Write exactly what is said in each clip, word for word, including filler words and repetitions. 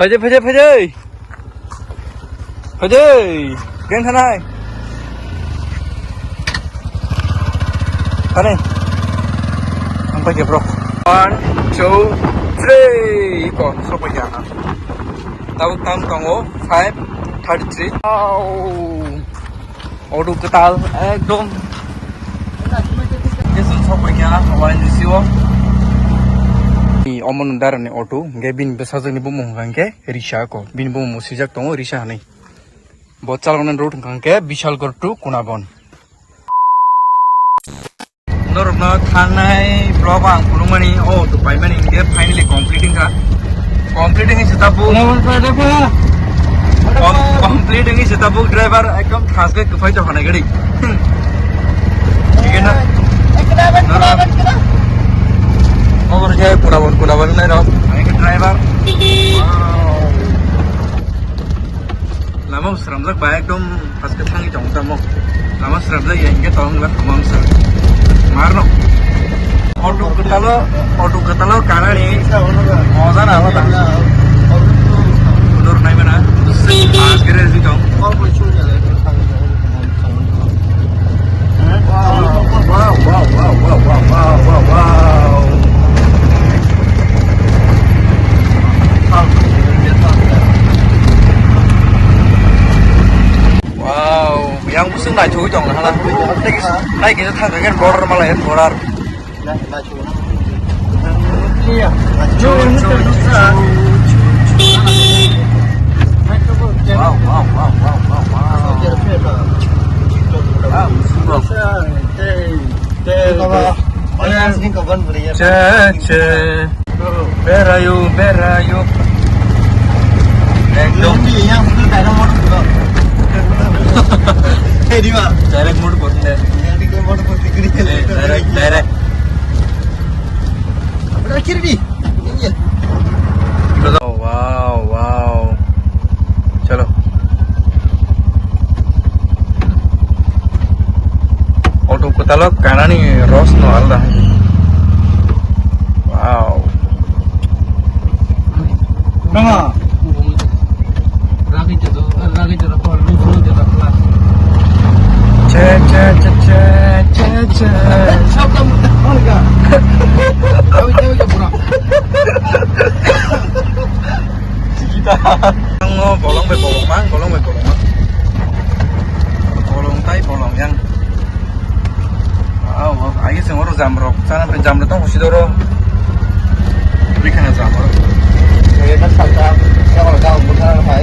Phaidi, phaidi, phaidi. Phaidi. Gen thanai. Thani. Ang paikhe bro. One, two, three. Iko, so paikhe ang. Tabuk tam tongo five thirty-three. Wow. Auto kwtal ekdom. Jeswng sok paikha, Y N G C o. Ni omo nung darani auto, hwnkhe bini bwsajwkni bumung hwnkha hwnkhe Risa ko. Bini bumung swijak tongo Risa hinwi. Bo chaloknani route hwnkha hwnkhe Bishalgarh to Kunabon. Norokno thangnai vlog ang phunukmani, o to paimani hinkhe finally complete wngkha. Complete wngwi se tabuk. Kom-, complete wngwi se tabuk driver ekdom thas khe kwphai tongkha nai gari. Thik na? Obo khe Kunabon, Kunabon wngnai rok. Ang khe driver. Wow. Lama bo sramjak ba ekdom haske thangwi tongo tamo. Lama sramjak ya hinkhe tong la thamam sa. Marno. Auto kwtalo, auto kwtalo kanani moja na alada. Dor nai mana. Pas gere zi tong. Wow, wow, wow. Wow, yang busung naithogwi tong hala. Nai kisa thang kha border mala border. Wow, wow, wow, wow, wow, wow. Wow, super. Che, che. Berayo, berayo. Ekdom. Direct motor kotor de. Direct, direct. Wow, wow. Chalo. Auto kwtalo kanani rosno alda. Wow. Che, che, che, che, che, che. Ang bolong bai bolong mang, bolong bai bolong mang. Bolong tai bolong yang. Wow, wow. Agi seng oro jam rok. Sana pe jam rok tong hosi doro. Bikana jam rok. Ini kan salta, ya kalau kau bukan apa,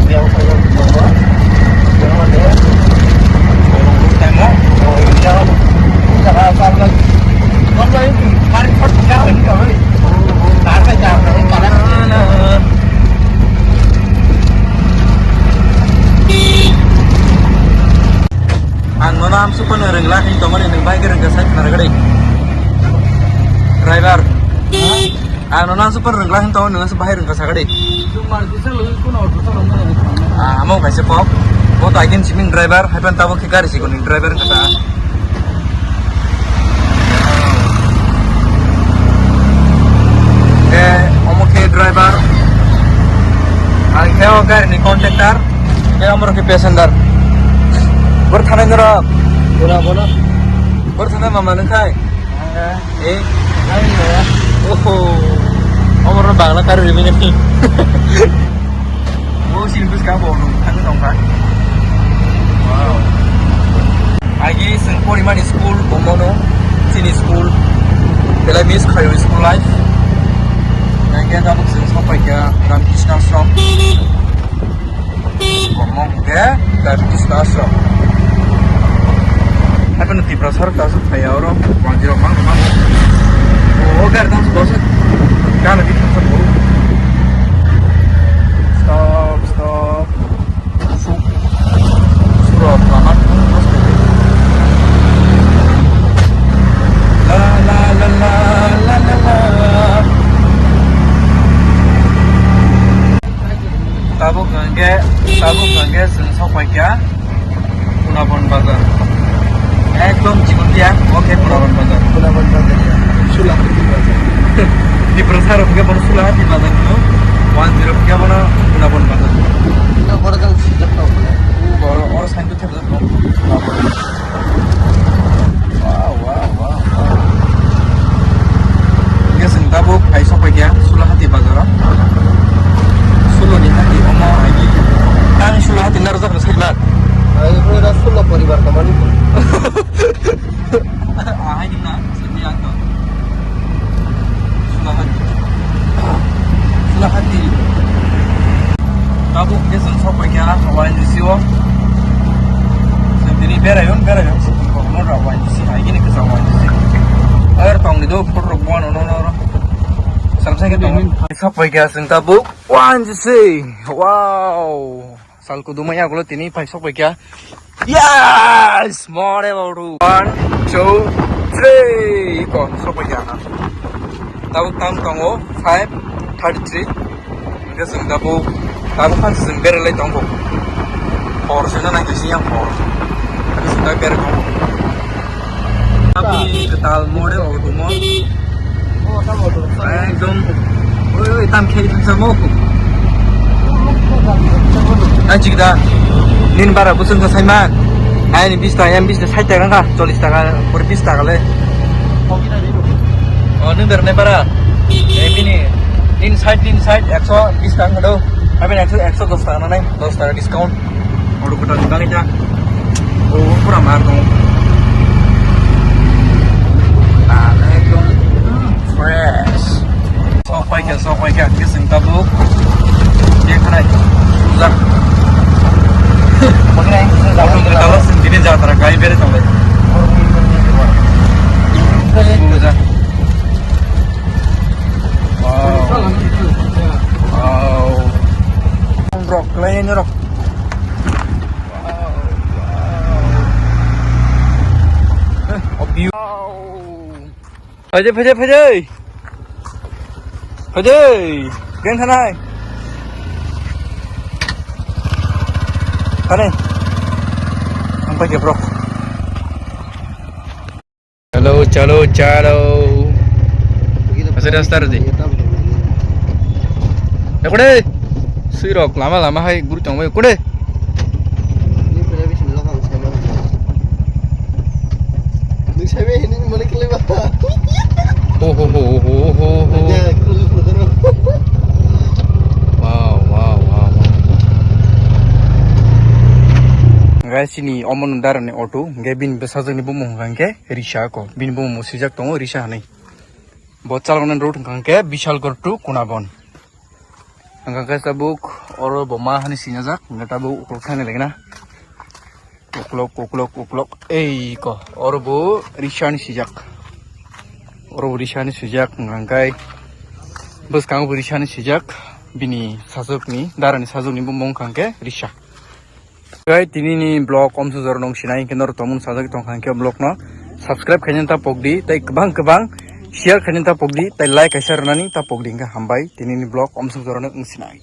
dia usah buat. Jangan deh. Bolong rok tai mo. Oh, ini jangan. Ini jangan apa lagi. Kau lagi, mari kau jangan ini kau. Ang nono amsuk phano rwngla hin tongmani nwng bai khe rwngkha sai khna rwgadi. Driver. Ang nono amsuk phano rwngla hin tongmani nwng bahai rwngkha sagadi. Ah, amo kaisa kok. Bo to again sibini driver, hai phano tabuk khe gari sikoni driver wngkha ta. Ke omo khe driver, ang khe o gari ni contractor, ke omo khe passenger. Bor thanai norok? Bora, bora. Bor thanai mama nung khai? Eh? Oho. Omo ro bagla kar ri mini. Bo sini bwskang bo nung thang tong kha. Wow. Agi seng porimani school bomono, chini school. Belai miss khayo school life. Nangke tabuk seng sopai kha Ramkrishna Ashram. Bomong ke Ramkrishna Ashram. Happen Tiprasa rok ta sok phai oro, wanjirok mang mang. O gari tang sok sok. Gana di tang sok. Stop, stop. Su-, surok lama. La, la, la. Tabuk hwnkhe, tabuk hwnkhe chwng sok paikha Kunabon bazar. Ekdom chikon tiya, oke Kunabon bazar. Kunabon bazar ya. Sula hati bazar. Tiprasa rok hwnkhe bono Sula hati bazar hwno. One zero khe bono Kunabon bazar. Ino borok jang sijak tong. Oro, oro sign to thepjak tong. Wow, wow, wow, wow. Hingke chwng tabuk hai sokphaikha Sulahati bazaro. Suloni hati omo hai di. Ang Sulahati narwkjakno saimang. Ai, pura Sulo poribar kamani. Ahai di na, sini ang to. Sulahati. Sulahati. Tabuk khe chwng sokphaikha Y N G C o. Chwng tini beraiyung, beraiyung. Chwng kokrwma rok Y N G C hai gini kwcham Y N G C. Ar tongni do photo rok buano no no no. Samsung khe tong. Sokphaikha chwng tabuk Y N G C. Wow. Sal kuduma yagulo tini phai sokphaikha. Yes! More about one, two, three. Iko sokphaikha. Tabuk tam tongo five thirty-three. Hingke chwng tabuk, tabuk phan chwng beralai tongo. Hor seno nai kaisa yang hor. Hingke chwng tabuk beralai tongo. Tapi ketal more otomo. Ekdom. Oi, oi, tam khei thangsa mo. Ai chikda. Nin bara busung ka saima. Ai ni bis taka, yang bis taka, sait taka ka, chollis taka, pore bis taka le. O, nin der ne bara. Eh, bini. Nin sait, nin sait, ekso bis taka do. Abi ekso, ekso dos taka na nai, dos taka discount. Oro kwtal ni bagwi ta. O pura mar tongo. Ah, ekdom fresh. Sok paikha, sok paikha, khe chwng tabuk. Khe khanai. Sujak. Oro kwtal o chwng tini jatra kai bere tongo. Sujak. Wow. Wow. Rok, lain rok. Wow, wow. Eh, o view. Phaidi, phaidi, phaidi. Phaidi. Gen thanai. Thanai. Ang paikha bro. Chalo, chalo, chalo. Asa rasta rodi. Ekore. Sui rok lama lama hai guru tong bai kore. Ho, ho, ho, ho, ho, ho. Wow, wow, wow, wow. Guys, chini omo no darani auto, hingke bini bwsajwk ni bumung hingke Risha ko. Bini bumung swijak tongo Risha hinui. Bo chaloknai road hingka hingke Bishalgarh to Kunabon. Hingka khe tabuk oro bo ma hinui sinajak, hingke tabuk ukulok thani lagina. Ukulok, ukulok, ukulok. Ei ko, oro bo Risha ni swijak. Oro bo Risha ni swijak, hingka hingke bwskango bo Risha ni swijak. Bini sajwk ni, dara ni sajwk ni bumung hingka hingke Risha. Guys, tini ni vlog omsuk jora nung sinai hingke norok tongmung sajagwi tongkha hingke vlog no subscribe khaina ta pokdi, tei kwbang kwbang share khaina ta pokdi, tei like kaisa rwnani ta pokdi hingke hambai tini ni vlog omsuk jora nung sinai.